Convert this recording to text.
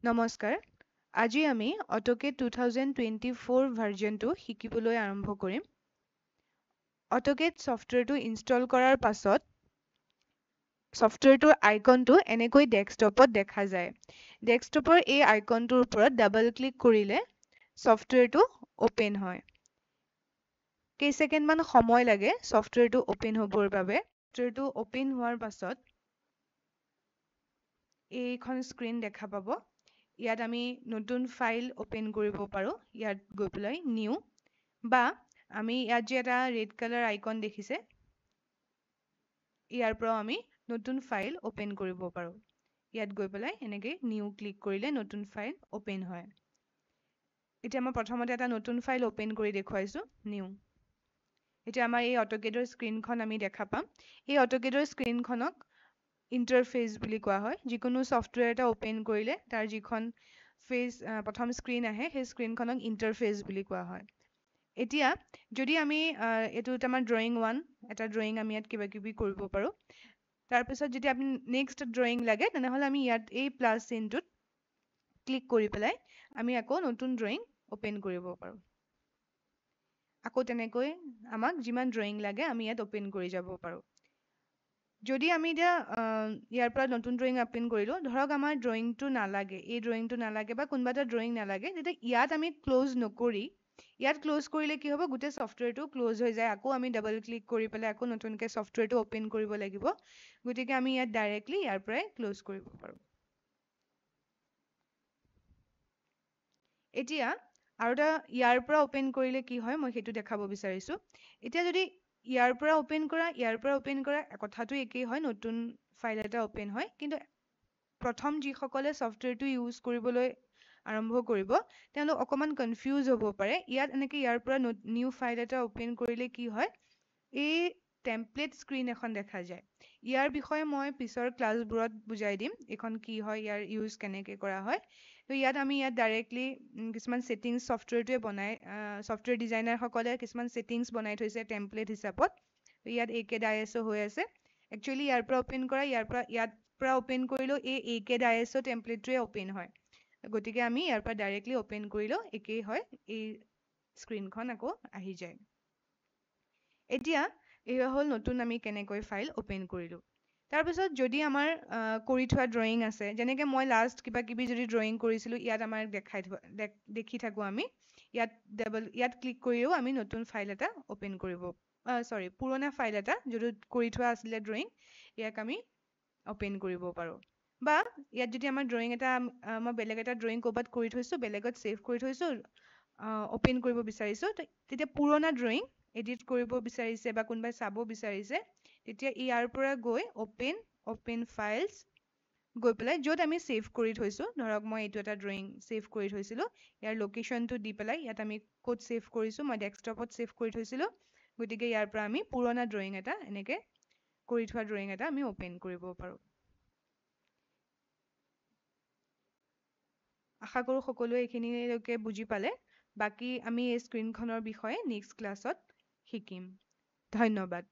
নমস্কাৰ, আজি আমি AutoCAD 2024 ভাৰ্জনটো শিকিবলৈ আৰম্ভ কৰিম। AutoCAD ছফ্টৱেৰটো ইনষ্টল কৰাৰ পাছত ছফ্টৱেৰটোৰ আইকনটো এনেকৈ ডেস্কটপত দেখা যায়। ডেস্কটপৰ এই আইকনটোৰ ওপৰত ডাবল ক্লিক কৰিলে ছফ্টৱেৰটো অ'পেন হয়। কেইছেকেণ্ডমান সময় লাগে ছফ্টৱেৰটো অ'পেন হ'বৰ বাবে। ছফ্টৱেৰটো অ'পেন হোৱাৰ পাছত এইখন স্ক্ৰীন দেখা পাব। ইয়াত আমি নতুন ফাইল অ'পেন কৰিব পাৰোঁ। ইয়াত গৈ পেলাই নিউ বা আমি ইয়াত যে এটা ৰেড কালাৰ আইকন দেখিছে, ইয়াৰ পৰাও আমি নতুন ফাইল অ'পেন কৰিব পাৰোঁ। ইয়াত গৈ পেলাই এনেকৈ নিউ ক্লিক কৰিলে নতুন ফাইল অ'পেন হয়। এতিয়া মই প্ৰথমতে এটা নতুন ফাইল অ'পেন কৰি দেখুৱাইছোঁ, নিউ। এতিয়া আমাৰ এই অট'কেডৰ স্ক্ৰীনখন আমি দেখা পাম। এই অট'কেডৰ স্ক্ৰীনখনক ইণ্টাৰফেচ বুলি কোৱা হয়। যিকোনো ছফ্টৱেৰ এটা অ'পেন কৰিলে তাৰ যিখন ফেচ প্ৰথম স্ক্ৰীন আহে, সেই স্ক্ৰীনখনক ইণ্টাৰফেচ বুলি কোৱা হয়। এতিয়া যদি আমি এইটো আমাৰ ড্ৰয়িং ওৱান, এটা ড্ৰয়িং আমি ইয়াত কিবা কিবি কৰিব পাৰোঁ। তাৰপিছত যদি আপুনি নেক্সট ড্ৰয়িং লাগে, তেনেহ'লে আমি ইয়াত এই প্লাছ চিনটোত ক্লিক কৰি পেলাই আমি আকৌ নতুন ড্ৰয়িং অ'পেন কৰিব পাৰোঁ। আকৌ তেনেকৈ আমাক যিমান ড্ৰয়িং লাগে আমি ইয়াত অ'পেন কৰি যাব পাৰোঁ। যদি আমি এতিয়া ইয়াৰ পৰা নতুন ড্ৰয়িং অ'পেন কৰিলোঁ, ধৰক আমাৰ ড্ৰয়িংটো নালাগে, এই ড্ৰয়িংটো নালাগে বা কোনোবা এটা ড্ৰয়িং নালাগে, তেতিয়া ইয়াত আমি ক্ল'জ নকৰি, ইয়াত ক্ল'জ কৰিলে কি হ'ব, গোটেই ছফ্টৱেৰটো ক্ল'জ হৈ যায়। আকৌ আমি ডাবল ক্লিক কৰি পেলাই আকৌ নতুনকৈ ছফ্টৱেৰটো অ'পেন কৰিব লাগিব। গতিকে আমি ইয়াত ডাইৰেক্টলি ইয়াৰ পৰাই ক্ল'জ কৰিব পাৰোঁ। এতিয়া আৰু এটা ইয়াৰ পৰা অ'পেন কৰিলে কি হয় মই সেইটো দেখাব বিচাৰিছোঁ। এতিয়া যদি ইয়াৰ পৰা অ'পেন কৰা, ইয়াৰ পৰা অ'পেন কৰা, কথাটো একেই হয়, নতুন ফাইল এটা অ'পেন হয়। কিন্তু প্ৰথম যিসকলে ছফ্টৱেৰটো ইউজ কৰিবলৈ আৰম্ভ কৰিব, তেওঁলোক অকণমান কনফিউজ হ'ব পাৰে। ইয়াত এনেকৈ ইয়াৰ পৰা নিউ ফাইল এটা অ'পেন কৰিলে কি হয়, এই টেমপ্লেট স্ক্ৰীন এখন দেখা যায়। ইয়াৰ বিষয়ে মই পিছৰ ক্লাছবোৰত বুজাই দিম, এইখন কি হয়, ইয়াৰ ইউজ কেনেকৈ কৰা হয়। তো ইয়াত আমি ইয়াত ডাইৰেক্টলি কিছুমান ছেটিংছ ছফ্টৱেৰটোৱে বনাই, ছফ্টৱেৰ ডিজাইনাৰসকলে কিছুমান ছেটিংছ বনাই থৈছে টেমপ্লেট হিচাপত। ইয়াত এ কে I S অ' হৈ আছে। একচুৱেলি ইয়াৰ পৰা অ'পেন কৰা, ইয়াৰ পৰা ইয়াত পৰা অ'পেন কৰিলেও এই এ কে I S অ' টেমপ্লেটটোৱে অ'পেন হয়। গতিকে আমি ইয়াৰ পৰা ডাইৰেক্টলি অ'পেন কৰিলেও একেই হয়, এই স্ক্ৰীনখন আকৌ আহি যায়। এতিয়া এয়া হ'ল নতুন আমি কেনেকৈ ফাইল অ'পেন কৰিলোঁ। তাৰপিছত যদি আমাৰ কৰি থোৱা ড্ৰয়িং আছে, যেনেকৈ মই লাষ্ট কিবা কিবি যদি ড্ৰয়িং কৰিছিলোঁ, ইয়াত আমাৰ দেখাই থোৱা দেখি থাকোঁ আমি। ইয়াত ডাবল ইয়াত ক্লিক কৰিও আমি নতুন ফাইল এটা অ'পেন কৰিব, চৰি, পুৰণা ফাইল এটা যদি কৰি থোৱা আছিলে ড্ৰয়িং, ইয়াক আমি অ'পেন কৰিব পাৰোঁ। বা ইয়াত যদি আমাৰ ড্ৰয়িং এটা, মই বেলেগ এটা ড্ৰয়িং ক'ৰবাত কৰি থৈছোঁ, বেলেগত ছেভ কৰি থৈছোঁ, অ'পেন কৰিব বিচাৰিছোঁ, তেতিয়া পুৰণা ড্ৰয়িং এডিট কৰিব বিচাৰিছে বা কোনোবাই চাব বিচাৰিছে, তেতিয়া ইয়াৰ পৰা গৈ অ'পেন ফাইলছ গৈ পেলাই য'ত আমি ছেভ কৰি থৈছোঁ, ধৰক মই এইটো এটা ড্ৰয়িং ছেভ কৰি থৈছিলোঁ, ইয়াৰ লোকেশ্যনটো দি পেলাই ইয়াত আমি ক'ত ছেভ কৰিছোঁ, মই ডেস্কটপত ছেভ কৰি থৈছিলোঁ, গতিকে ইয়াৰ পৰা আমি পুৰণা ড্ৰয়িং এটা, এনেকৈ কৰি থোৱা ড্ৰয়িং এটা আমি অ'পেন কৰিব পাৰোঁ। আশা কৰোঁ সকলোৱে এইখিনিলৈকে বুজি পালে। বাকী আমি এই স্ক্ৰীনখনৰ বিষয়ে নেক্সট ক্লাছত শিকিম। ধন্যবাদ।